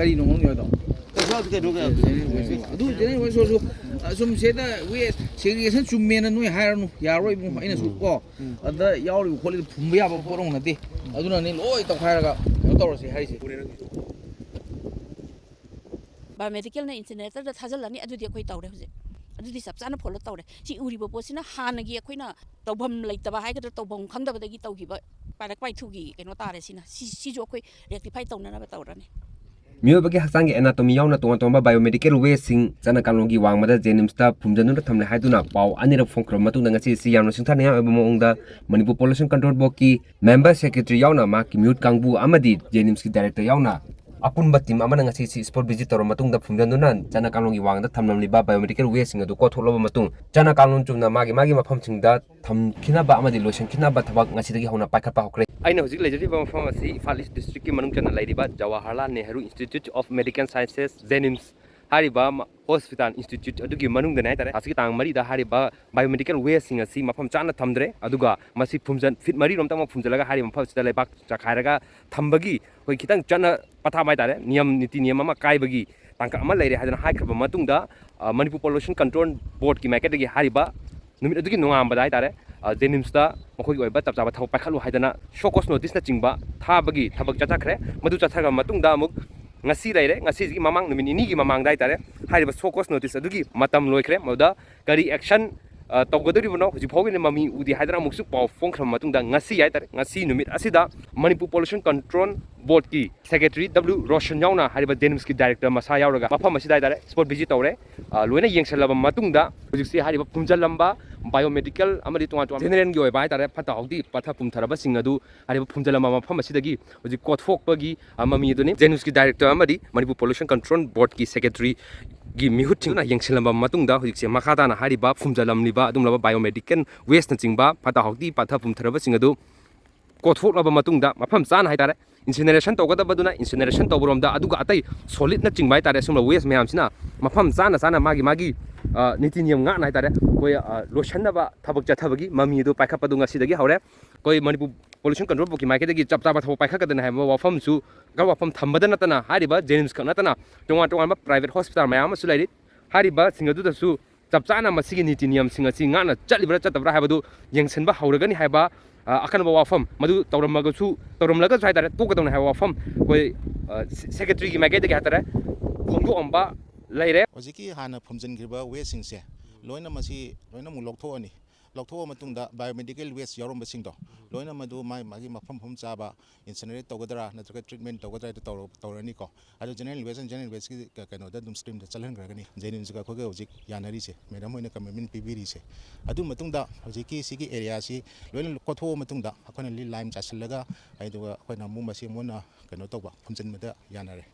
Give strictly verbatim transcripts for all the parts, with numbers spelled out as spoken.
ꯀꯔꯤꯅꯣ ꯈꯪꯗꯦ ꯑꯗꯣ꯫ ꯀꯩꯁꯨ ꯌꯥꯎꯗꯦ ꯀꯩꯅꯣ, ꯀꯩꯅꯣ꯫ ꯑꯗꯨ general waste ꯑꯣꯏꯔꯁꯨ, ꯑ, ꯁꯨꯝ ꯁꯤꯗ waste segregation ꯆꯨꯝꯃꯦꯅ ꯅꯣꯏ ꯍꯥꯏꯔꯅꯨ, ꯌꯥꯔꯣꯏ ꯏꯕꯨꯡꯉꯣ꯫ ꯑꯩꯅꯁꯨ ꯀꯣ, ꯑꯗ ꯌꯥꯎꯔꯤꯕ ꯈꯣꯠꯂꯤꯕ ꯐꯨꯝꯕ ꯌꯥꯕ ꯄꯣꯠ ꯑꯃ ꯅꯠꯇꯦ꯫ ꯑꯗꯨꯅꯅꯦ ꯂꯣꯏ ꯇꯧꯈꯥꯏꯔꯒ ꯀꯩꯅꯣ ꯇꯧꯔꯁꯦ ꯍꯥꯏꯁꯦ꯫ Biomedicalꯅ incineratorꯗ ꯊꯥꯖꯤꯜꯂꯅꯤ, ꯑꯗꯨꯗꯤ ꯑꯩꯈꯣꯏ ꯇꯧꯔꯦ ꯍꯧꯖꯤꯛ꯫ ꯑꯗꯨꯗꯤ ꯆꯞ ꯆꯥꯅ follow ꯇꯧꯔꯦ꯫ ꯁꯤ ꯎꯔꯤꯕ ꯄꯣꯠꯁꯤꯅ ꯍꯥꯟꯅꯒꯤ ꯑꯩꯈꯣꯏꯅ ꯇꯧꯐꯝ ꯂꯩꯇꯕ ꯍꯥꯏꯒꯗ꯭ꯔꯥ, ꯇꯧꯐꯝ ꯈꯪꯗꯕꯗꯒꯤ ꯇꯧꯈꯤꯕ ꯄꯥꯏꯔꯛ ꯄꯥꯏꯊꯨꯒꯤ ꯀꯩꯅꯣ ꯇꯥꯔꯦ꯫ ꯁꯤꯅ ꯁꯤ, ꯁꯤꯁꯨ ꯑꯩꯈꯣꯏ rectify ꯇꯧꯅꯅꯕ ꯇꯧꯔꯅꯤ꯫ ꯃꯤꯑꯣꯏꯕꯒꯤ ꯍꯛꯆꯥꯡꯒꯤ anatomy ꯌꯥꯎꯅ ꯇꯣꯉꯥꯟ ꯇꯣꯉꯥꯟꯕ biometrical wasteꯁꯤꯡ ꯆꯠꯅ ꯀꯥꯡꯂꯣꯟꯒꯤ ꯋꯥꯡꯃꯗ JNIMSꯇ ꯐꯨꯝꯖꯟꯗꯨꯅ ꯊꯝꯂꯦ ꯍꯥꯏꯗꯨꯅ ꯄꯥꯎ ꯑꯅꯤꯔꯛ ꯐꯣꯡꯈ꯭ꯔꯕ ꯃꯇꯨꯡꯗ ꯉꯁꯤ ꯑꯁꯤ ꯌꯥꯝꯅ ꯁꯤꯡꯊꯥꯅꯤꯡꯉꯥꯏ ꯑꯣꯏꯕ ꯃꯑꯣꯡꯗ Manipur Pollution Control Boardꯀꯤ member secretary ꯌꯥꯎꯅ ꯃꯍꯥꯛꯀꯤ ꯃꯤꯍꯨꯠ ꯀꯥꯡꯕꯨ ꯑꯃꯗꯤ JNIMSꯀꯤ director ꯌꯥꯎꯅ ꯑꯄꯨꯟꯕ team ꯑꯃꯅ ꯉꯁꯤ ꯁꯤ spot visit ꯇꯧꯔꯕ ꯃꯇꯨꯡꯗ ꯐꯨꯝꯖꯟꯗꯨꯅ ꯆꯠꯅ ꯀꯥꯡꯂꯣꯟꯒꯤ ꯋꯥꯡꯃꯗ ꯊꯝꯂꯝꯂꯤꯕ biometrical wasteꯁꯤꯡ ꯑꯗꯨ ꯀꯣꯊꯣꯛꯂꯕ ꯃꯇꯨꯡ ꯆꯠꯅ ꯀꯥꯡꯂꯣꯟ ꯆꯨꯝꯅ ꯃꯥꯒꯤ ꯃꯥꯒꯤ ꯃꯐꯝꯁꯤꯡꯗ ꯊꯝꯈꯤꯅꯕ ꯑꯃꯗꯤ ꯂꯣꯏꯁꯤꯟꯈꯤꯅꯕ ꯊꯕꯛ ꯉꯁꯤꯗꯒꯤ ꯍꯧꯅ ꯄꯥꯏꯈꯠꯄ ꯍꯧꯈ꯭ꯔꯦ꯫ ꯑꯩꯅ ꯍꯧꯖꯤꯛ ꯂꯩꯖꯔꯤꯕ ꯃꯐꯝ ꯑꯁꯤ ꯏꯝꯐꯥꯜ East Districtꯀꯤ ꯃꯅꯨꯡ ꯆꯟꯅ ꯂꯩꯔꯤꯕ Jawaharlal Nehru Institute of Medical Sciences, JNIMS ꯍꯥꯏꯔꯤꯕ ꯃ-, hospital institute ꯑꯗꯨꯒꯤ ꯃꯅꯨꯡꯗꯅꯦ ꯍꯥꯏꯇꯥꯔꯦ꯫ ꯑꯁꯤꯒꯤ ꯇꯥꯡ ꯃꯔꯤꯗ ꯍꯥꯏꯔꯤꯕ biometrical wasteꯁꯤꯡ ꯑꯁꯤ ꯃꯐꯝ ꯆꯥꯅ ꯊꯝꯗ꯭ꯔꯦ, ꯑꯗꯨꯒ ꯃꯁꯤ ꯐꯨꯝꯖꯟ, feet ꯃꯔꯤꯔꯣꯝꯇꯪ ꯐꯨꯝꯖꯤꯜꯂꯒ ꯍꯥꯏꯔꯤꯕ ꯃꯐꯝ ꯑꯁꯤꯗ ꯂꯩꯕꯥꯛ ꯆꯈꯥꯏꯔꯒ ꯊꯝꯕꯒꯤ ꯑꯩꯈꯣꯏ ꯈꯤꯇꯪ ꯆꯠꯅ ꯄꯊꯥꯞ ꯍꯥꯏꯇꯥꯔꯦ, ꯅꯤꯌꯝ, ꯅꯤꯇꯤ ꯅꯤꯌꯝ ꯑꯃ ꯀꯥꯏꯕꯒꯤ ꯇꯥꯡꯀꯛ ꯑꯃ ꯂꯩꯔꯦ ꯍꯥꯏꯗꯅ ꯍꯥꯏꯈ꯭ꯔꯕ ꯃꯇꯨꯡꯗ, ꯑ, ꯃꯅꯤꯄꯨꯔ Pollution Control Boardꯀꯤ ꯃꯥꯏꯀꯩꯗꯒꯤ ꯍꯥꯏꯔꯤꯕ ꯅꯨꯃꯤꯠ ꯑꯗꯨꯒꯤ ꯅꯣꯡꯉꯥꯟꯕꯗ ꯍꯥꯏꯇꯥꯔꯦ, ꯑ, JNIMSꯇ ꯃꯈꯣꯏꯒꯤ ꯑꯣꯏꯕ ꯆꯞ ꯆꯥꯕ ꯊꯕꯛ ꯄꯥꯏꯈꯠꯂꯨ ꯍꯥꯏꯗꯅ show cause noticeꯅꯆꯤꯡꯕ ꯊꯥꯕꯒꯤ ꯊꯕꯛ ꯆꯠꯊꯈ꯭ꯔꯦ꯫ ꯃꯗꯨ ꯆꯠꯊꯈ꯭ꯔꯕ ꯃꯇꯨꯡꯗ ꯑꯃꯨꯛ ꯉꯁꯤ ꯂꯩꯔꯦ, ꯉꯁꯤꯁꯤꯒꯤ ꯃꯃꯥꯡ ꯅꯨꯃꯤꯠ ꯅꯤꯅꯤꯒꯤ ꯃꯃꯥꯡꯗ ꯍꯥꯏꯇꯥꯔꯦ, ꯍꯥꯏꯔꯤꯕ show cause notice ꯑꯗꯨꯒꯤ ꯃꯇꯝ ꯂꯣꯏꯈ꯭ꯔꯦ꯫ ꯃꯗꯨꯗ ꯀꯔꯤ action, ꯑ, ꯇꯧꯒꯗꯧꯔꯤꯕꯅꯣ ꯍꯧꯖꯤꯛ ꯐꯥꯎꯒꯤꯗꯤ ꯃꯃꯤ ꯎꯗꯦ ꯍꯥꯏꯗꯅ ꯑꯃꯨꯛꯁꯨ ꯄꯥꯎ ꯐꯣꯡꯈ꯭ꯔꯕ ꯃꯇꯨꯡꯗ ꯉꯁꯤ ꯍꯥꯏꯇꯥꯔꯦ, ꯉꯁꯤ ꯅꯨꯃꯤꯠ ꯑꯁꯤꯗ Manipur Pollution Control Boardꯀꯤ secretary W Roshan ꯌꯥꯎꯅ ꯍꯥꯏꯔꯤꯕ JNIMSꯀꯤ director ꯃꯁꯥ ꯌꯥꯎꯔꯒ ꯃꯐꯝ ꯑꯁꯤꯗ ꯍꯥꯏꯇꯥꯔꯦ spot visit ꯇꯧꯔꯦ꯫ ꯑ, ꯂꯣꯏꯅ ꯌꯦꯡꯁꯜꯂꯕ ꯃꯇꯨꯡꯗ ꯍꯧꯖꯤꯛꯁꯦ ꯍꯥꯏꯔꯤꯕ ꯐꯨꯝꯖꯜꯂꯝꯕ biomedical ꯑꯃꯗꯤ ꯇꯣꯉꯥꯟ ꯇꯣꯉꯥꯟ generalꯒꯤ ꯑꯣꯏꯕ ꯍꯥꯏꯇꯥꯔꯦ ꯐꯠꯇ ꯍꯥꯎꯗꯤ ꯄꯠꯊ ꯄꯨꯝꯊꯔꯕꯁꯤꯡ ꯑꯗꯨ ꯍꯥꯏꯔꯤꯕ ꯐꯨꯝꯖꯜꯂꯝꯕ ꯃꯐꯝ ꯑꯁꯤꯗꯒꯤ ꯍꯧꯖꯤꯛ ꯀꯣꯊꯣꯛꯄꯒꯤ, ꯑ, ꯃꯃꯤ ꯑꯗꯨꯅꯤ꯫ JNIMSꯀꯤ director ꯑꯃꯗꯤ ꯃꯅꯤꯄꯨꯔ Pollution Control Boardꯀꯤ secretaryꯒꯤ ꯃꯤꯍꯨꯠꯁꯤꯡꯅ ꯌꯦꯡꯁꯤꯜꯂꯝꯕ ꯃꯇꯨꯡꯗ ꯍꯧꯖꯤꯛꯁꯦ ꯃꯈꯥ ꯇꯥꯅ ꯍꯥꯏꯔꯤꯕ ꯐꯨꯝꯖꯜꯂꯝꯂꯤꯕ ꯑꯗꯨꯒꯨꯝꯂꯕ biometricalꯋꯥꯁꯅꯆꯤꯡꯕ ꯐꯠꯇ ꯍꯥꯎꯗꯤ ꯄꯠꯊ ꯄꯨꯝꯊꯔꯕꯁꯤꯡ ꯑꯗꯨ ꯀꯣꯊꯣꯛꯂꯕ ꯃꯇꯨꯡꯗ ꯃꯐꯝ ꯆꯥꯅ ꯍꯥꯏꯇꯥꯔꯦ incineration ꯇꯧꯒꯗꯕꯗꯨꯅ incineration ꯇꯧꯕꯔꯣꯝꯗ, ꯑꯗꯨꯒ ꯑꯇꯩ solidꯅꯆꯤꯡꯕ ꯍꯥꯏꯇꯥꯔꯦ ꯁꯨꯝꯕ waste ꯃꯌꯥꯝꯁꯤꯅ ꯃꯐꯝ ꯆꯥꯅ ꯆꯥꯅ ꯃꯥꯒꯤ ꯃꯥꯒꯤ, ꯑ, ꯅꯤꯇꯤ ꯅꯤꯌꯝ ꯉꯥꯛꯅ ꯍꯥꯏꯇꯥꯔꯦ ꯑꯩꯈꯣꯏ, ꯑ, ꯂꯣꯏꯁꯤꯟꯅꯕ ꯊꯕꯛ ꯆꯠꯊꯕꯒꯤ ꯃꯃꯤ ꯑꯗꯨ ꯄꯥꯏꯈꯠꯄꯗꯨ ꯉꯁꯤꯗꯒꯤ ꯍꯧꯔꯦ꯫ ꯑꯩꯈꯣꯏ ꯃꯅꯤꯄꯨꯔ Pollution Control Boardꯀꯤ ꯃꯥꯏꯀꯩꯗꯒꯤ ꯆꯞ ꯆꯥꯕ ꯊꯕꯛ ꯄꯥꯏꯈꯠꯀꯗꯅꯤ ꯍꯥꯏꯕ ꯋꯥꯐꯝꯁꯨ, ꯋꯥꯐꯝ ꯊꯝꯕꯗ ꯅꯠꯇꯅ, ꯍꯥꯏꯔꯤꯕ JNIMS ꯈꯛ ꯅꯠꯇꯅ ꯇꯣꯉꯥꯟ ꯇꯣꯉꯥꯟꯕ private hospital ꯃꯌꯥꯝ ꯑꯃꯁꯨ ꯂꯩꯔꯤ꯫ ꯍꯥꯏꯔꯤꯕꯁꯤꯡ ꯑꯗꯨꯗꯁꯨ ꯆꯞ ꯆꯥꯅ ꯃꯁꯤꯒꯤ ꯅꯤꯇꯤ ꯅꯤꯌꯝꯁꯤꯡ ꯑꯁꯤ ꯉꯥꯛꯅ ꯆꯠꯂꯤꯕ꯭ꯔꯥ ꯆꯠꯇꯕ꯭ꯔꯥ ꯍꯥꯏꯕꯗꯨ ꯌꯦꯡꯁꯤꯟꯕ ꯍꯧꯔꯒꯅꯤ ꯍꯥꯏꯕ, ꯑ, ꯑꯀꯟꯕ ꯋꯥꯐꯝ, ꯃꯗꯨ ꯇꯧꯔꯝꯃꯒꯁꯨ, ꯇꯧꯔꯝꯂꯒꯁꯨ ꯍꯥꯏꯇꯥꯔꯦ, ꯇꯣꯛꯀꯗꯧꯅꯤ ꯍꯥꯏꯕ ꯋꯥꯐꯝ ꯑꯩꯈꯣꯏ, ꯑ, ꯁꯦ-, secretaryꯒꯤ ꯃꯥꯏꯀꯩꯗꯒꯤ ꯍꯥꯏꯇꯥꯔꯦ, ꯐꯣꯡꯗꯣꯛꯑꯝꯕ ꯂꯩꯔꯦ꯫ ꯍꯧꯖꯤꯛꯀꯤ ꯍꯥꯟꯅ ꯐꯨꯝꯖꯤꯟꯈ꯭ꯔꯤꯕ wasteꯁꯤꯡꯁꯦ ꯂꯣꯏꯅ ꯃꯁꯤ ꯂꯣꯏꯅ ꯑꯃꯨꯛ ꯂꯧꯊꯣꯛꯑꯅꯤ꯫ ꯂꯧꯊꯣꯛꯑ ꯃꯇꯨꯡꯗ biomedical waste ꯌꯥꯎꯔꯝꯕꯁꯤꯡꯗꯣ ꯂꯣꯏꯅ ꯃꯗꯨ ꯃꯥꯒꯤ, ꯃꯥꯒꯤ ꯃꯐꯝ ꯃꯐꯝ ꯆꯥꯕ incinerate ꯇꯧꯒꯗ꯭ꯔꯥ ꯅꯠꯇ꯭ꯔꯒ treatment ꯇꯧꯒꯗ꯭ꯔꯥ ꯍꯥꯏꯗꯣ ꯇꯧꯔ-, ꯇꯧꯔꯅꯤꯀꯣ꯫ ꯑꯗꯨ general waste and general wasteꯀꯤ ꯀ-, ꯀꯩꯅꯣꯗ ꯑꯗꯨꯝ streamꯗ ꯆꯠꯍꯟꯈ꯭ꯔꯒꯅꯤ꯫ JNIMSꯒ ꯑꯩꯈꯣꯏꯒ ꯍꯧꯖꯤꯛ ꯌꯥꯅꯔꯤꯁꯦ, madam ꯍꯣꯏꯅ commitment ꯄꯤꯕꯤꯔꯤꯁꯦ꯫ ꯑꯗꯨ ꯃꯇꯨꯡꯗ ꯍꯧꯖꯤꯛꯀꯤ ꯁꯤꯒꯤ areaꯁꯤ ꯂꯣꯏꯅ ꯀꯣꯊꯣꯛꯑ ꯃꯇꯨꯡꯗ ꯑꯩꯈꯣꯏꯅ lime ꯆꯥꯏꯁꯤꯜꯂꯒ, ꯑꯗꯨꯒ ꯑꯩꯈꯣꯏꯅ ꯑꯃꯨꯛ ꯃꯁꯤ ꯑꯃꯨꯛ ꯍꯟꯅ ꯀꯩꯅꯣ ꯇꯧꯕ, ꯐꯨꯝꯖꯤꯟꯕꯗ ꯌꯥꯅꯔꯦ꯫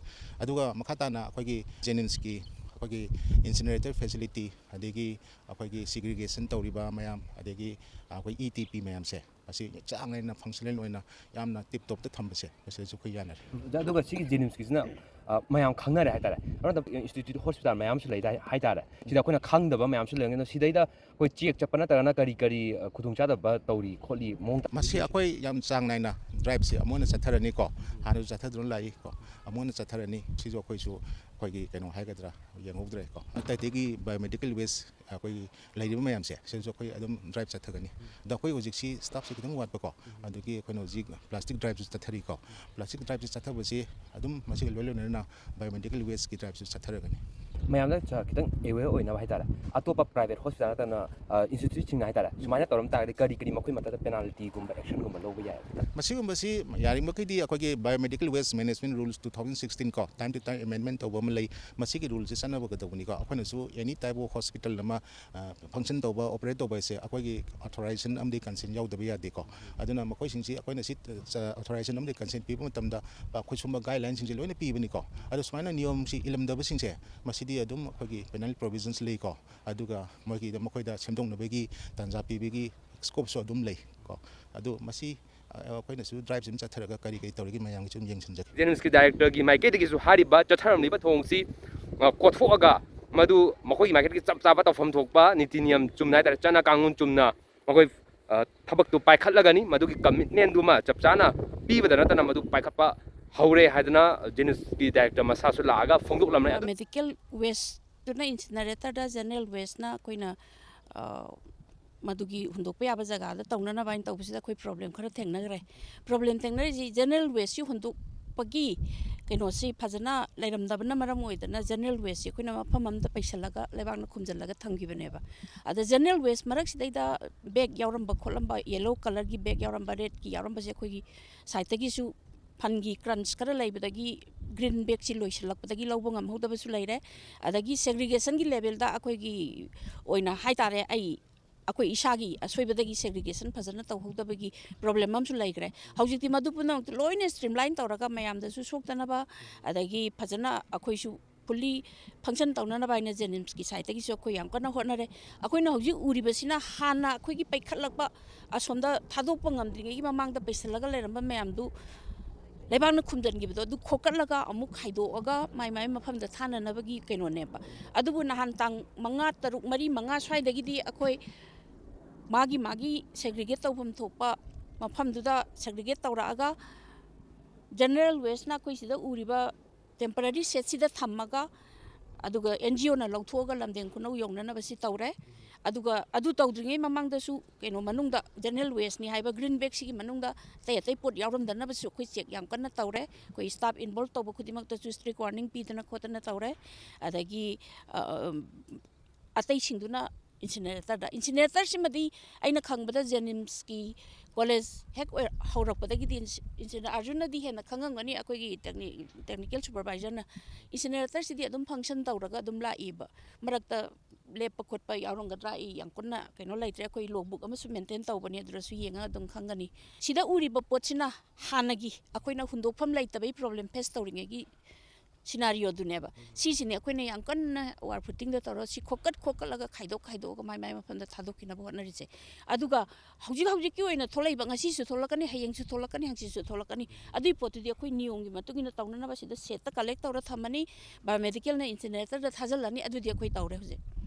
ꯑꯗꯨꯒ ꯃꯈꯥ ꯇꯥꯅ ꯑꯩꯈꯣꯏꯒꯤ JNIMSꯀꯤ ꯑꯩꯈꯣꯏꯒꯤ incinerator facility, ꯑꯗꯒꯤ ꯑꯩꯈꯣꯏꯒꯤ segregation ꯇꯧꯔꯤꯕ ꯃꯌꯥꯝ, ꯑꯗꯒꯤ ꯑꯩꯈꯣꯏ E T P ꯃꯌꯥꯝꯁꯦ, ꯃꯁꯤ ꯆꯥꯡ ꯅꯥꯏꯅ functional ꯑꯣꯏꯅ ꯌꯥꯝꯅ tip topꯇ ꯊꯝꯕꯁꯦ, ꯃꯁꯤꯗꯁꯨ ꯑꯩꯈꯣꯏ ꯌꯥꯅꯔꯦ꯫ ꯑꯗꯨꯒ ꯁꯤꯒꯤ JNIMSꯀꯤꯁꯤꯅ, ꯑ, ꯃꯌꯥꯝ ꯈꯪꯅꯔꯦ ꯍꯥꯏꯇꯥꯔꯦ꯫ ꯑꯗꯨ ꯅꯠꯇꯕ institute hospital ꯃꯌꯥꯝꯁꯨ ꯂꯩ ꯍꯥꯏꯇꯥꯔꯦ꯫ ꯁꯤꯗ ꯑꯩꯈꯣꯏꯅ ꯈꯪꯗꯕ ꯃꯌꯥꯝꯁꯨ ꯂꯩꯔꯝꯒꯅꯤ꯫ ꯁꯤꯗꯩꯗ ꯑꯩꯈꯣꯏ check ꯆꯠꯄ ꯅꯠꯇ꯭ꯔꯒꯅ ꯀꯔꯤ ꯀꯔꯤ, ꯑ, ꯈꯨꯗꯣꯡꯆꯥꯗꯕ ꯇꯧꯔꯤ ꯈꯣꯠꯂꯤ ꯃꯑꯣꯡ ꯃꯁꯤ ꯑꯩꯈꯣꯏ ꯌꯥꯝ ꯆꯥꯡ ꯅꯥꯏꯅ driveꯁꯦ ꯑꯃꯨꯛ ꯍꯟꯅ ꯆꯠꯊꯔꯅꯤꯀꯣ꯫ ꯍꯥꯟꯅꯁꯨ ꯆꯠꯊꯗꯨꯅ ꯂꯥꯛꯏꯀꯣ꯫ ꯑꯃꯨꯛ ꯍꯟꯅ ꯆꯠꯊꯔꯅꯤ꯫ ꯁꯤꯁꯨ ꯑꯩꯈꯣꯏꯁꯨ ꯑꯩꯈꯣꯏꯒꯤ ꯀꯩꯅꯣ ꯍꯥꯏꯒꯗ꯭ꯔꯥ, ꯌꯦꯡꯍꯧꯗ꯭ꯔꯦꯀꯣ꯫ ꯑꯇꯩ ꯑꯇꯩꯒꯤ biomedical waste ꯑꯩꯈꯣꯏꯒꯤ ꯂꯩꯔꯤꯕ ꯃꯌꯥꯝꯁꯦ, ꯁꯤꯗꯁꯨ ꯑꯩꯈꯣꯏ ꯑꯗꯨꯝ drive ꯆꯠꯊꯒꯅꯤ꯫ ꯑꯗꯣ ꯑꯩꯈꯣꯏ ꯍꯧꯖꯤꯛꯁꯤ staffꯁꯦ ꯈꯤꯇꯪ ꯋꯥꯠꯄꯀꯣ, ꯑꯗꯨꯒꯤ ꯑꯩꯈꯣꯏꯅ ꯍꯧꯖꯤꯛ plastic driveꯁꯨ ꯆꯠꯊꯔꯤꯀꯣ꯫ Plastic driveꯁꯦ ꯆꯠꯊꯕꯁꯤ ꯑꯗꯨꯝ ꯃꯁꯤꯒ ꯂꯣꯏ ꯂꯣꯏꯅꯅ biomedical wasteꯀꯤ driveꯁꯨ ꯆꯠꯊꯔꯒꯅꯤ꯫ ꯃꯌꯥꯝꯗ ꯆ-, ꯈꯤꯇꯪ aware ꯑꯣꯏꯅꯕ ꯍꯥꯏꯇꯥꯔꯦ, ꯑꯇꯣꯞꯄ private hospital ꯅꯠꯇꯅ, ꯑ, instituteꯁꯤꯡꯅ ꯍꯥꯏꯇꯥꯔꯦ, ꯁꯨꯃꯥꯏꯅ ꯇꯧꯔꯝ ꯇꯥꯔꯒꯗꯤ ꯀꯔꯤ ꯀꯔꯤ ꯃꯈꯣꯏ ꯃꯊꯛꯇ penaltyꯒꯨꯝꯕ actionꯒꯨꯝꯕ ꯂꯧꯕ ꯌꯥꯏ? ꯃꯁꯤꯒꯨꯝꯕꯁꯤ ꯌꯥꯔꯤꯕꯃꯈꯩꯗꯤ ꯑꯩꯈꯣꯏꯒꯤ Biomedical Waste Management Rules two thousand sixteen ꯀꯣ, time to time amendment ꯇꯧꯕ ꯑꯃ ꯂꯩ꯫ ꯃꯁꯤꯒꯤ ruleꯁꯤ ꯆꯠꯅꯕꯒꯗꯧꯕꯅꯤꯀꯣ꯫ ꯑꯩꯈꯣꯏꯅꯁꯨ any type of hospital ꯑꯃ, ꯑ, function ꯇꯧꯕ, operate ꯇꯧꯕ ꯍꯥꯏꯁꯦ ꯑꯩꯈꯣꯏꯒꯤ authorization ꯑꯃꯗꯤ consent ꯌꯥꯎꯗꯕ ꯌꯥꯗꯦꯀꯣ꯫ ꯑꯗꯨꯅ ꯃꯈꯣꯏꯁꯤꯡꯁꯤ ꯑꯩꯈꯣꯏꯅ ꯁꯤ, ꯑ, authorization ꯑꯃꯗꯤ consent ꯄꯤꯕ ꯃꯇꯝꯗ, ꯑ, ꯑꯩꯈꯣꯏ ꯁꯨꯝꯕ guideline ꯁꯤꯡꯁꯦ ꯂꯣꯏꯅ ꯄꯤꯕꯅꯤꯀꯣ꯫ ꯑꯗꯣ ꯁꯨꯃꯥꯏꯅ ꯅꯤꯌꯣꯝꯁꯤ ꯏꯜꯂꯝꯗꯕꯁꯤꯡꯁꯦ, ꯃꯁꯤꯗꯤ ꯑꯗꯨꯝ ꯑꯩꯈꯣꯏꯒꯤ penal provisions ꯂꯩꯀꯣ꯫ ꯑꯗꯨꯒ ꯃꯣꯏꯒꯤꯗ, ꯃꯈꯣꯏꯗ ꯁꯦꯝꯗꯣꯛꯅꯕꯒꯤ ꯇꯥꯟꯖꯥ ꯄꯤꯕꯒꯤ scopeꯁꯨ ꯑꯗꯨꯝ ꯂꯩ ꯀꯣ꯫ ꯑꯗꯨ ꯃꯁꯤ, ꯑ, ꯑꯩꯈꯣꯏꯅꯁꯨ driveꯁꯤ ꯑꯗꯨꯝ ꯆꯠꯊꯔꯒ ꯀꯔꯤ ꯀꯔꯤ ꯇꯧꯔꯤꯒꯦ ꯃꯌꯥꯝꯒꯤꯁꯨ ꯑꯗꯨꯝ ꯌꯦꯡꯁꯤꯟꯖꯒꯦ꯫ JNIMSꯀꯤ directorꯒꯤ ꯃꯥꯏꯀꯩꯗꯒꯤꯁꯨ ꯍꯥꯏꯔꯤꯕ ꯆꯠꯊꯔꯝꯂꯤꯕ ꯊꯧꯑꯣꯡꯁꯤ, ꯑ, ꯀꯣꯊꯣꯛꯑꯒ ꯃꯗꯨ ꯃꯈꯣꯏꯒꯤ ꯃꯥꯏꯀꯩꯗꯒꯤ ꯆꯞ ꯆꯥꯕ ꯇꯧꯐꯝ ꯊꯣꯛꯄ ꯅꯤꯇꯤ ꯅꯤꯌꯝ ꯆꯨꯝꯅ ꯍꯥꯏꯇꯥꯔꯦ, ꯆꯠꯅ ꯀꯥꯡꯂꯣꯟ ꯆꯨꯝꯅ ꯃꯈꯣꯏ ꯑ, ꯊꯕꯛꯇꯨ ꯄꯥꯏꯈꯠꯂꯒꯅꯤ꯫ ꯃꯗꯨꯒꯤ ꯀꯃꯤꯠꯃꯦꯟꯗꯨꯃ ꯆꯞ ꯆꯥꯅ ꯄꯤꯕꯗ ꯅꯠꯇꯅ ꯃꯗꯨ ꯄꯥꯏꯈꯠꯄ ꯍꯧꯔꯦ ꯍꯥꯏꯗꯅ ꯖꯦꯅꯤꯝꯁꯀꯤ ꯗꯥꯏꯔꯦꯛꯇꯔ ꯃꯁꯥꯁꯨ ꯂꯥꯛꯑꯒ ꯐꯣꯡꯗꯣꯛꯂꯝꯂꯦ꯫ ꯑꯗꯨ medical wasteꯇꯨꯅ incineratorꯗ general wasteꯅ ꯑꯩꯈꯣꯏꯅ, ꯑ, ꯃꯗꯨꯒꯤ ꯍꯨꯟꯗꯣꯛꯄ ꯌꯥꯕ ꯖꯒꯥꯗ ꯇꯧꯅꯅꯕ ꯍꯥꯏꯅ ꯇꯧꯕꯁꯤꯗ ꯑꯩꯈꯣꯏ problem ꯈꯔ ꯊꯦꯡꯅꯈ꯭ꯔꯦ꯫ Problem ꯊꯦꯡꯅꯔꯤꯁꯤ general wasteꯁꯤ ꯍꯨꯟꯗꯣꯛꯄꯒꯤ ꯀꯩꯅꯣꯁꯤ ꯐꯖꯅ ꯂꯩꯔꯝꯗꯕꯅ ꯃꯔꯝ ꯑꯣꯏꯗꯅ general wasteꯁꯤ ꯑꯩꯈꯣꯏꯅ ꯃꯐꯝ ꯑꯃꯗ ꯄꯩꯁꯜꯂꯒ ꯂꯩꯕꯥꯛꯅ ꯈꯨꯝꯖꯤꯜꯂꯒ ꯊꯝꯈꯤꯕꯅꯦꯕ꯫ ꯑꯗ general waste ꯃꯔꯛꯁꯤꯗꯩꯗ bag ꯌꯥꯎꯔꯝꯕ ꯈꯣꯠꯂꯝꯕ, yellow colourꯒꯤ bag ꯌꯥꯎꯔꯝꯕ, redꯀꯤ ꯌꯥꯎꯔꯝꯕꯁꯦ ꯑꯩꯈꯣꯏꯒꯤ sideꯇꯒꯤꯁꯨ fundꯀꯤ crunch ꯈꯔ ꯂꯩꯕꯗꯒꯤ green bagꯁꯤ ꯂꯣꯏꯁꯤꯜꯂꯛꯄꯗꯒꯤ ꯂꯧꯕ ꯉꯝꯍꯧꯗꯕꯁꯨ ꯂꯩꯔꯦ꯫ ꯑꯗꯒꯤ segregationꯒꯤ levelꯗ ꯑꯩꯈꯣꯏꯒꯤ ꯑꯣꯏꯅ ꯍꯥꯏꯇꯥꯔꯦ, ꯑꯩ, ꯑꯩꯈꯣꯏ ꯏꯁꯥꯒꯤ ꯑꯁꯣꯏꯕꯗꯒꯤ segregation ꯐꯖꯅ ꯇꯧꯍꯧꯗꯕꯒꯤ problem ꯑꯃꯁꯨ ꯂꯩꯈ꯭ꯔꯦ꯫ ꯍꯧꯖꯤꯛꯇꯤ ꯃꯗꯨ ꯄꯨꯝꯅꯃꯛꯇ ꯂꯣꯏꯅ streamline ꯇꯧꯔꯒ ꯃꯌꯥꯝꯗꯁꯨ ꯁꯣꯛꯇꯅꯕ, ꯑꯗꯒꯤ ꯐꯖꯅ ꯑꯩꯈꯣꯏꯁꯨ fully function ꯇꯧꯅꯅꯕ ꯍꯥꯏꯅ ꯖꯦꯅꯤꯝꯁꯀꯤ sideꯇꯒꯤꯁꯨ ꯑꯩꯈꯣꯏ ꯌꯥꯝ ꯀꯟꯅ ꯍꯣꯠꯅꯔꯦ꯫ ꯑꯩꯈꯣꯏꯅ ꯍꯧꯖꯤꯛ ꯎꯔꯤꯕꯁꯤꯅ ꯍꯥꯟꯅ ꯑꯩꯈꯣꯏꯒꯤ ꯄꯩꯈꯠꯂꯛꯄ, ꯑꯁꯣꯝꯗ ꯊꯥꯗꯣꯛꯄ ꯉꯝꯗ꯭ꯔꯤꯉꯩꯒꯤ ꯃꯃꯥꯡꯗ ꯄꯩꯁꯜꯂꯒ ꯂꯩꯔꯝꯕ ꯃꯌꯥꯝꯗꯨ ꯂꯩꯕꯥꯛꯅ ꯈꯨꯝꯖꯤꯟꯈꯤꯕꯗꯣ, ꯑꯗꯨ ꯈꯣꯀꯠꯂꯒ ꯑꯃꯨꯛ ꯈꯥꯏꯗꯣꯛꯑꯒ ꯃꯥꯏ ꯃꯥꯏ ꯃꯐꯝꯗ ꯊꯥꯅꯅꯕꯒꯤ ꯀꯩꯅꯣꯅꯦꯕ꯫ ꯑꯗꯨꯕꯨ ꯅꯍꯥꯟ ꯇꯥꯡ ꯃꯉꯥ, ꯇꯔꯨꯛ, ꯃꯔꯤ, ꯃꯉꯥ ꯁ꯭ꯋꯥꯏꯗꯒꯤꯗꯤ ꯑꯩꯈꯣꯏ ꯃꯥꯒꯤ ꯃꯥꯒꯤ segregate ꯇꯧꯐꯝ ꯊꯣꯛꯄ ꯃꯐꯝꯗꯨꯗ segregate ꯇꯧꯔꯛꯑꯒ general wasteꯅ ꯑꯩꯈꯣꯏ ꯁꯤꯗ ꯎꯔꯤꯕ temporary setꯁꯤꯗ ꯊꯝꯃꯒ, ꯑꯗꯨꯒ NGOꯅ ꯂꯧꯊꯣꯛꯑꯒ ꯂꯝꯗꯦꯡ ꯈꯨꯅꯧ ꯌꯧꯅꯅꯕꯁꯤ ꯇꯧꯔꯦ꯫ ꯑꯗꯨꯒ ꯑꯗꯨ ꯇꯧꯗ꯭ꯔꯤꯉꯩ ꯃꯃꯥꯡꯗꯁꯨ ꯀꯩꯅꯣ ꯃꯅꯨꯡꯗ general wasteꯅꯤ ꯍꯥꯏꯕ green bagꯁꯤꯒꯤ ꯃꯅꯨꯡꯗ ꯑꯇꯩ ꯑꯇꯩ ꯄꯣꯠ ꯌꯥꯎꯔꯝꯗꯅꯕꯁꯨ ꯑꯩꯈꯣꯏ check ꯌꯥꯝ ꯀꯟꯅ ꯇꯧꯔꯦ꯫ ꯑꯩꯈꯣꯏ staff involve ꯇꯧꯕ ꯈꯨꯗꯤꯡꯃꯛꯇꯁꯨ strict warning ꯄꯤꯗꯅ ꯈꯣꯠꯇꯅ ꯇꯧꯔꯦ꯫ ꯑꯗꯒꯤ, ꯑ, ꯑꯇꯩꯁꯤꯡꯗꯨꯅ incineratorꯗ, incineratorꯁꯤꯃꯗꯤ ꯑꯩꯅ ꯈꯪꯕꯗ ꯖꯦꯅꯤꯝꯁꯀꯤ college ꯍꯦꯛ ꯑꯣꯏ-, ꯍꯧꯔꯛꯄꯗꯒꯤꯗꯤ inci-, incinerator, ꯑꯥꯔꯖꯨꯟꯅꯗꯤ ꯍꯦꯟꯅ ꯈꯪꯉꯝꯒꯅꯤ, ꯑꯩꯈꯣꯏꯒꯤ techni-, technical supervisorꯅ, incineratorꯁꯤꯗꯤ ꯑꯗꯨꯝ function ꯇꯧꯔꯒ ꯑꯗꯨꯝ ꯂꯥꯛꯏꯕ꯫ ꯃꯔꯛꯇ ꯂꯦꯞꯄ ꯈꯣꯠꯄ ꯌꯥꯎꯔꯝꯒꯗ꯭ꯔꯥ, ꯑꯩ ꯌꯥꯝ ꯀꯟꯅ ꯀꯩꯅꯣ ꯂꯩꯇ꯭ꯔꯦ꯫ ꯑꯩꯈꯣꯏ logbook ꯑꯃꯁꯨ maintain ꯇꯧꯕꯅꯦ, ꯑꯗꯨꯗꯁꯨ ꯌꯦꯡꯉꯒ ꯑꯗꯨꯝ ꯈꯪꯒꯅꯤ꯫ ꯁꯤꯗ ꯎꯔꯤꯕ ꯄꯣꯠꯁꯤꯅ ꯍꯥꯟꯅꯒꯤ ꯑꯩꯈꯣꯏꯅ ꯍꯨꯟꯗꯣꯛꯐꯝ ꯂꯩꯇꯕꯒꯤ problem face ꯇꯧꯔꯤꯉꯩꯒꯤ scenarioꯗꯨꯅꯦꯕ꯫ ꯁꯤꯁꯤꯅꯦ ꯑꯩꯈꯣꯏꯅ ꯌꯥꯝ ꯀꯟꯅ war footingꯗ ꯇꯧꯔꯒ ꯁꯤ ꯈꯣꯀꯠ ꯈꯣꯀꯠꯂꯒ ꯈꯥꯏꯗꯣꯛ ꯈꯥꯏꯗꯣꯛꯑꯒ ꯃꯥꯏ ꯃꯥꯏ ꯃꯐꯝꯗ ꯊꯥꯗꯣꯛꯈꯤꯅꯕ ꯍꯣꯠꯅꯔꯤꯁꯦ꯫ ꯑꯗꯨꯒ ꯍꯧꯖꯤꯛ ꯍꯧꯖꯤꯛꯀꯤ ꯑꯣꯏꯅ ꯊꯣꯛꯂꯛꯏꯕ, ꯉꯁꯤꯁꯨ ꯊꯣꯛꯂꯛꯀꯅꯤ, ꯍꯌꯦꯡꯁꯨ ꯊꯣꯛꯂꯛꯀꯅꯤ, ꯍꯪꯆꯤꯠꯁꯨ ꯊꯣꯛꯂꯛꯀꯅꯤ, ꯑꯗꯨꯒꯤ ꯄꯣꯠꯇꯨꯗꯤ ꯑꯩꯈꯣꯏ ꯅꯤꯌꯣꯝꯒꯤ ꯃꯇꯨꯡ ꯏꯟꯅ ꯇꯧꯅꯅꯕ ꯁꯤꯗ setꯇ collect ꯇꯧꯔ ꯊꯝꯃꯅꯤ, biomedicalꯅ incineratorꯗ ꯊꯥꯖꯤꯜꯂꯅꯤ, ꯑꯗꯨꯗꯤ ꯑꯩꯈꯣꯏ ꯇꯧꯔꯦ ꯍꯧꯖꯤꯛ꯫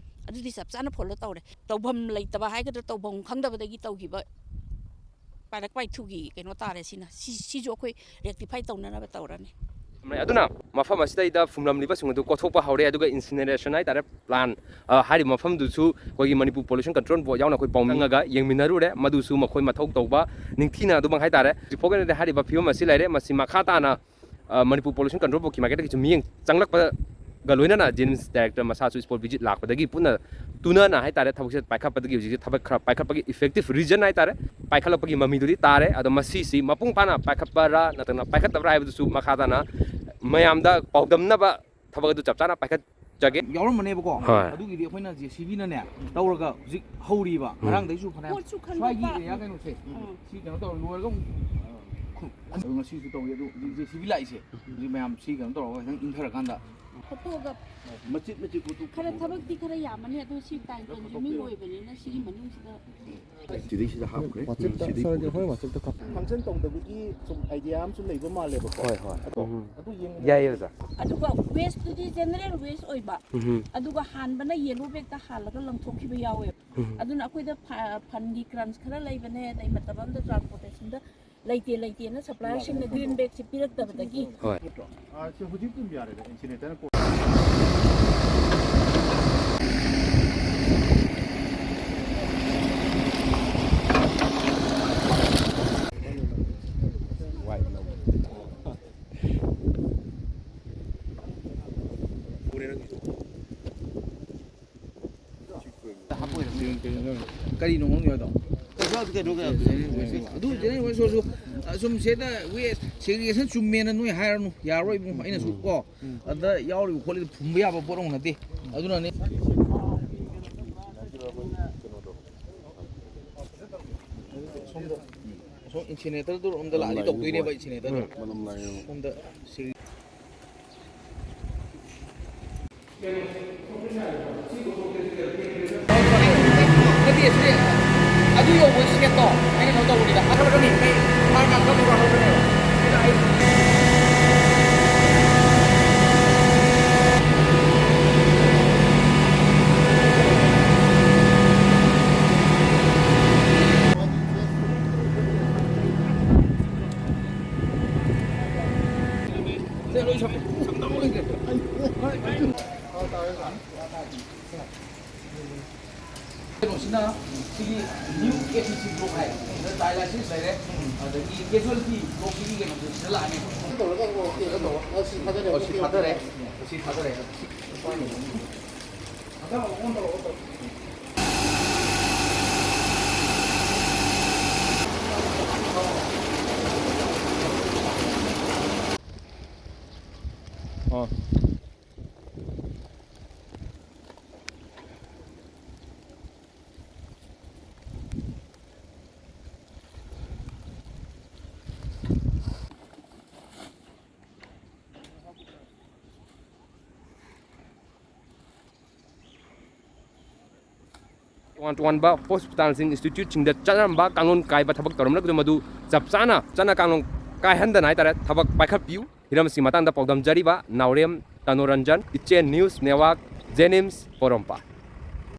ꯑꯗꯨꯗꯤ ꯆꯞ ꯆꯥꯅ ꯐꯣꯂꯣ ꯇꯧꯔꯦ꯫ ꯇꯧꯐꯝ ꯂꯩꯇꯕ ꯍꯥꯏꯒꯗ꯭ꯔꯥ, ꯇꯧꯐꯝ ꯈꯪꯗꯕꯗꯒꯤ ꯇꯧꯈꯤꯕ ꯄꯥꯏꯔꯛ ꯄꯥꯏꯊꯨꯒꯤ ꯀꯩꯅꯣ ꯇꯥꯔꯦ꯫ ꯁꯤꯅ ꯁꯤ ꯁꯤꯁꯨ ꯑꯩꯈꯣꯏ ꯔꯦꯛꯇꯤꯐꯥꯏ ꯇꯧꯅꯅꯕ ꯇꯧꯔꯅꯤ꯫ ꯑꯗꯨꯅ ꯃꯐꯝ ꯑꯁꯤꯗꯩꯗ ꯐꯨꯝꯂꯝꯂꯤꯕꯁꯤꯡ ꯑꯗꯨ ꯀꯣꯊꯣꯛꯄ ꯍꯧꯔꯦ꯫ ꯑꯗꯨꯒ ꯏꯟꯁꯤꯅꯔꯦꯁꯟ ꯍꯥꯏꯇꯥꯔꯦ, ꯄ꯭ꯂꯥꯟ, ꯑ, ꯍꯥꯏꯔꯤꯕ ꯃꯐꯝꯗꯨꯁꯨ ꯑꯩꯈꯣꯏꯒꯤ ꯃꯅꯤꯄꯨꯔ ꯄꯣꯂꯨꯁꯟ ꯀꯟꯇ꯭ꯔꯣꯜ ꯕꯣꯔꯗ ꯌꯥꯎꯅ ꯑꯩꯈꯣꯏ ꯄꯥꯎꯃꯤ ꯆꯪꯉꯒ ꯌꯦꯡꯃꯤꯟꯅꯔꯨꯔꯦ꯫ ꯃꯗꯨꯁꯨ ꯃꯈꯣꯏ ꯃꯊꯧ ꯇꯧꯕ ꯅꯤꯡꯊꯤꯅ ꯑꯗꯨꯃꯛ ꯍꯥꯏꯇꯥꯔꯦ꯫ ꯍꯧꯖꯤꯛ ꯐꯥꯎꯒꯤ ꯑꯣꯏꯅꯗꯤ ꯍꯥꯏꯔꯤꯕ ꯐꯤꯕꯝ ꯑꯁꯤ ꯂꯩꯔꯦ꯫ ꯃꯁꯤ ꯃꯈꯥ ꯇꯥꯅ, ꯑ, ꯃꯅꯤꯄꯨꯔ ꯄꯣꯂꯨꯁꯟ ꯀꯟꯇ꯭ꯔꯣꯜ ꯕꯣꯔꯗꯀꯤ ꯃꯥꯏꯀꯩꯗꯒꯤꯁꯨ ꯃꯤꯠꯌꯦꯡ ꯆꯪꯂꯛꯄꯒ ꯂꯣꯏꯅꯅ ꯖꯦꯅꯤꯝꯁ ꯗꯥꯏꯔꯦꯛꯇꯔ ꯃꯁꯥꯁꯨ ꯁ꯭ꯄꯣꯠ ꯚꯤꯖꯤꯠ ꯂꯥꯛꯄꯗꯒꯤ ꯄꯨꯟꯅ ꯇꯨꯅꯅ ꯍꯥꯏꯇꯥꯔꯦ, ꯊꯕꯛꯁꯦ ꯄꯥꯏꯈꯠꯄꯗꯒꯤ ꯍꯧꯖꯤꯛꯁꯦ ꯊꯕꯛ ꯈꯔ ꯄꯥꯏꯈꯠꯄꯒꯤ ꯏꯐꯦꯛꯇꯤꯞ ꯔꯤꯖꯟ ꯍꯥꯏꯇꯥꯔꯦ, ꯄꯥꯏꯈꯠꯂꯛꯄꯒꯤ ꯃꯃꯤꯗꯨꯗꯤ ꯇꯥꯔꯦ꯫ ꯑꯗꯣ ꯃꯁꯤꯁꯤ ꯃꯄꯨꯡ ꯐꯥꯅ ꯄꯥꯏꯈꯠꯄ꯭ꯔꯥ ꯅꯠꯇ꯭ꯔꯒꯅ ꯄꯥꯏꯈꯠꯇꯕ꯭ꯔꯥ ꯍꯥꯏꯕꯗꯨꯁꯨ ꯃꯈꯥ ꯇꯥꯅ ꯃꯌꯥꯝꯗ ꯄꯥꯎꯗꯝꯅꯕ ꯊꯕꯛ ꯑꯗꯨ ꯆꯞ ꯆꯥꯅ ꯄꯥꯏꯈꯠꯆꯒꯦ꯫ ꯌꯥꯎꯔꯝꯕꯅꯦꯕꯀꯣ꯫ ꯍꯣꯏ꯫ ꯑꯗꯨꯒꯤꯗꯤ ꯑꯩꯈꯣꯏꯅ ꯖꯦ ꯁꯤ ꯕꯤꯅꯅꯦ ꯇꯧꯔꯒ ꯍꯧꯖꯤꯛ ꯍꯧꯔꯤꯕ꯫ ꯎꯝ꯫ ꯉꯔꯥꯡꯗꯩꯁꯨ ꯐꯅꯌꯥꯝ ꯄꯣꯠꯁꯨ ꯈꯟꯗꯣꯛꯄ꯫ ꯁ꯭ꯋꯥꯏꯒꯤ ꯑꯦꯔꯤꯌꯥ ꯀꯩꯅꯣꯁꯦ, ꯎꯝ꯫ ꯁꯤ ꯀꯩꯅꯣ ꯇꯧꯔ ꯂꯣꯏꯔꯒ ꯑꯃꯨꯛ, ꯑ, ꯈꯨ-, ꯑꯗꯨ ꯉꯁꯤꯁꯨ ꯇꯧꯏ꯫ ꯑꯗꯨ ꯍꯧꯖꯤꯛ ꯖꯦ ꯁꯤ ꯕꯤ ꯂꯥꯛꯏꯁꯦ, ꯍꯧꯖꯤꯛ ꯃꯌꯥꯝ ꯁꯤ ꯀꯩꯅꯣ ꯇꯧꯔꯒ ꯈꯤꯇꯪ ꯏꯪꯊꯔꯀꯥꯟꯗ ꯐꯣꯇꯣꯒ ꯃꯆꯤꯠ ꯃꯆꯤꯠ ꯐꯣꯇꯣ ꯈꯔ ꯐꯣꯇꯣ ꯊꯕꯛꯇꯤ ꯈꯔ ꯌꯥꯝꯃꯅꯤ, ꯑꯗꯨ ꯁꯤ ꯇꯥꯏꯝ ꯀꯟꯖꯨꯃꯤꯡ ꯑꯣꯏꯕꯅꯤꯅ ꯁꯤꯒꯤ ꯃꯅꯨꯡꯁꯤꯗ ꯁꯤꯗꯩꯁꯤꯗ ꯍꯥꯞꯈ꯭ꯔꯦ꯫ ꯋꯥꯆꯦꯞꯇ, ꯁꯤꯗꯩ ꯁꯥꯔꯒꯤ ꯍꯣꯔꯦꯟ ꯋꯥꯆꯦꯞꯇ ꯀꯥꯞꯄꯤꯌꯨ꯫ ꯐꯪꯁꯟ ꯇꯧꯗꯕꯒꯤ ꯁꯨꯝ ꯑꯥꯏꯗꯤꯌꯥ ꯑꯃꯁꯨ ꯂꯩꯕ ꯃꯥꯜꯂꯦꯕꯀꯣ꯫ ꯍꯣꯏ, ꯍꯣꯏ꯫ ꯑꯗꯣ, ꯎꯝ꯫ ꯑꯗꯨ ꯌꯦꯡꯕꯗ ꯌꯥꯏꯌꯦ, ꯑꯣꯖꯥ꯫ ꯑꯗꯨꯒ ꯋꯦꯁꯇꯨꯗꯤ ꯖꯦꯅꯔꯦꯜ ꯋꯦꯁ ꯑꯣꯏꯕ꯫ ꯎꯝ꯫ ꯑꯗꯨꯒ ꯍꯥꯟꯕꯅ ꯌꯦꯂꯣ ꯕꯦꯒꯇ ꯍꯥꯜꯂꯒ ꯂꯪꯊꯣꯛꯈꯤꯕ ꯌꯥꯎꯋꯦꯕ꯫ ꯎꯝ꯫ ꯑꯗꯨꯅ ꯑꯩꯈꯣꯏꯗ ꯐ-, ꯐꯟꯒꯤ ꯀ꯭ꯔꯟꯁ ꯈꯔ ꯂꯩꯕꯅꯦ, ꯑꯗꯩ ꯃꯇꯝ ꯑꯃꯗ ꯇ꯭ꯔꯥꯟꯁꯄꯣꯔꯇꯦꯁꯟꯗ ꯂꯩꯇꯦ ꯂꯩꯇꯦꯅ ꯁꯄ꯭ꯂꯥꯏꯌꯔꯁꯤꯡꯅ ꯒ꯭ꯔꯤꯟ ꯕꯦꯒꯁꯦ ꯄꯤꯔꯛꯇꯕꯗꯒꯤ꯫ ꯍꯣꯏ꯫ ꯑꯥ, ꯁꯤ ꯍꯧꯖꯤꯛꯇꯤ ꯑꯗꯨꯝ ꯌꯥꯔꯦꯗ, ꯏꯟꯁꯤꯅꯦꯇꯔꯅ ꯀꯣ- ꯀꯔꯤꯅꯣ ꯈꯪꯗꯦ ꯑꯗꯣ꯫ ꯀꯩꯁꯨ ꯌꯥꯎꯗꯦ ꯀꯩꯅꯣ, ꯀꯩꯅꯣ꯫ ꯑꯗꯨ ꯖꯦꯅꯔꯦꯜ ꯋꯦꯁ ꯑꯣꯏꯔꯁꯨ, ꯑꯁꯨꯝ ꯁꯤꯗ ꯋꯦꯁ ꯁꯦꯒ꯭ꯔꯤꯒꯦꯁꯟ ꯆꯨꯝꯃꯦꯅ ꯅꯣꯏ ꯍꯥꯏꯔꯅꯨ, ꯌꯥꯔꯣꯏ ꯏꯕꯨꯡꯉꯣ꯫ ꯑꯩꯅꯁꯨ ꯀꯣ, ꯑꯗ ꯌꯥꯎꯔꯤꯕ ꯈꯣꯠꯂꯤꯕ ꯐꯨꯝꯕ ꯌꯥꯕ ꯄꯣꯠ ꯑꯃ ꯅꯠꯇꯦ꯫ ꯑꯗꯨꯅꯅꯦ꯫ ꯁꯣꯝꯗ, ꯁꯣꯝ ꯏꯟꯁꯤꯅꯦꯇꯔꯗꯨ ꯔꯣꯝꯗ ꯂꯥꯛꯑꯗꯤ ꯇꯧꯗꯣꯏꯅꯦꯕ, ꯏꯟꯁꯤꯅꯦꯇꯔꯗꯣ꯫ ꯃꯅꯝ ꯂꯥꯛꯑꯦ꯫ ꯁꯣꯝꯗ ꯁꯦꯒ꯭ꯔꯤ- ꯅꯠꯇꯦ, ꯁꯤ ꯑꯗꯨ ꯌꯧꯕ ꯁꯦꯠꯇꯣ ꯑꯩꯅ ꯀꯩꯅꯣ ꯇꯧꯕꯅꯤꯗ, ꯍꯥꯞꯀꯠꯂꯛꯀꯅꯤ, ꯑꯩ ꯃꯥꯔꯛ ꯉꯥꯛꯇ ꯂꯧꯔ ꯍꯥꯞꯀꯠꯂꯛꯀꯅꯦꯕ꯫ ꯁꯤꯗ ꯑꯩ ꯀꯩꯅꯣꯁꯤꯅ ꯁꯤꯒꯤ ꯅ꯭ꯌꯨ ꯑꯦ ꯄꯤ ꯁꯤ ꯕ꯭ꯂꯣꯛ ꯍꯥꯏ, ꯁꯤꯗ ꯗꯥꯏꯂꯥꯏꯁꯤꯁ ꯂꯩꯔꯦ, ꯑꯗꯒꯤ ꯀꯦꯖꯨꯋꯦꯜꯇꯤ ꯕ꯭ꯂꯣꯛꯁꯤꯒꯤ ꯀꯩꯅꯣꯁꯦ ꯁꯤꯗ ꯂꯥꯛꯑꯅꯤ꯫ ꯇꯧꯔꯒ ꯑꯣ, ꯀꯩꯅꯣ ꯇꯧꯔꯣ꯫ ꯑꯣ, ꯁꯤ ꯊꯥꯗꯔꯦ꯫ ꯑꯣ, ꯁꯤ ꯊꯥꯗꯔꯦ꯫ ꯁꯤ ꯊꯥꯗꯔꯦ꯫ ꯃꯊꯪ ꯑꯃꯨꯛ ꯑꯣꯟ ꯇꯧꯔꯛꯑꯣ꯫ ꯑꯣ꯫ ꯇꯣꯉꯥꯟ ꯇꯣꯉꯥꯟꯕ ꯍꯣꯁꯄꯤꯇꯥꯜꯁꯤꯡ, ꯏꯟꯁꯇꯤꯇ꯭ꯌꯨꯠꯁꯤꯡꯗ ꯆꯠꯅꯔꯝꯕ ꯀꯥꯡꯂꯣꯟ ꯀꯥꯏꯕ ꯊꯕꯛ ꯇꯧꯔꯝꯂꯒꯁꯨ ꯃꯗꯨ ꯆꯞ ꯆꯥꯅ ꯆꯠꯅ ꯀꯥꯡꯂꯣꯟ ꯀꯥꯏꯍꯟꯗꯅ ꯍꯥꯏꯇꯥꯔꯦ ꯊꯕꯛ ꯄꯥꯏꯈꯠꯄꯤꯌꯨ꯫ ꯍꯤꯔꯝ ꯑꯁꯤꯒꯤ ꯃꯇꯥꯡꯗ ꯄꯥꯎꯗꯝꯖꯔꯤꯕ ꯅꯥꯎꯔꯦꯝ ꯇꯅꯣꯔꯟꯖꯟ, ꯏꯆꯦꯟ ꯅ꯭ꯌꯨꯁ ꯅꯦꯠꯋꯥꯔꯛ, ꯖꯦꯅꯤꯝꯁ, ꯄꯣꯔꯣꯝꯄꯥꯠ꯫